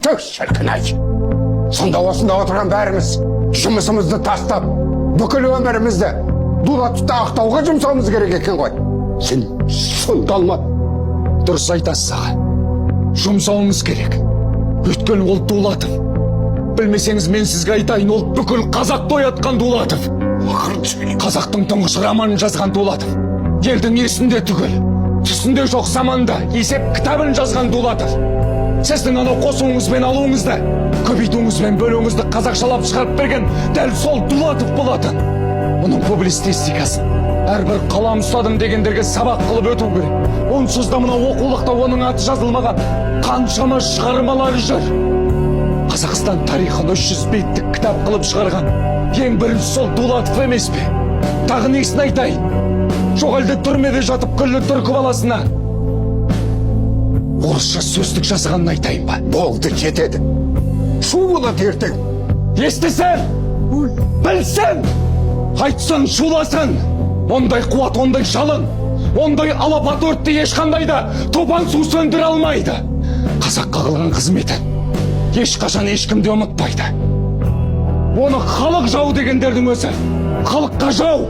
Түк, шіркін ай, сонда осында отырған бәріміз жұмысымызды тастап, бүкіл өмірімізді Дулатовты ақтауға жұмсауымыз керек екен ғой. Сен сонда алма. Дұрыс айтасыз, аға, жұмсауымыз керек. Өйткені ол Дулатов, білмесеңіз, мен сізге айтайын, ол бүкіл қазақты оятқан Дулатов. Ақырын сөйле. Қазақтың тұңғыш романын жазған Дулатов, елдің есінде түгіл, түсінде жоқ заманда есеп кітабын жазған Дулатов, сіздің анау қосуыңыз бен алуыңызды, көбейтуіңіз бен бөлуіңізді қазақшалап шығарып берген дәл сол Дулатов болатын. Оның публицистикасын әрбір қалам ұстадым дегендерге сабақ қылып өту керек. Онсыз да мына оқулықта оның аты жазылмаған қаншама шығармалары жүр. Қазақстан тарихын 300 беттік кітап қылып шығарған ең бірінші сол Дулатов емес пе? Тағы несін айтайын? Жоқ әлде түрмеде жатып күллі түркі баласына орысша сөздік жазғанын айтайын ба? Болды, жетеді, шу болады ертең. Естісін, білсін, айтсын, шуласын. Ондай қуат, ондай жалын, ондай алапат өртті ешқандай да топан су сөндіре алмайды. Қазаққа қылған қызметін ешқашан ешкім де ұмытпайды. Оны халық жау дегендердің өзі халыққа жау.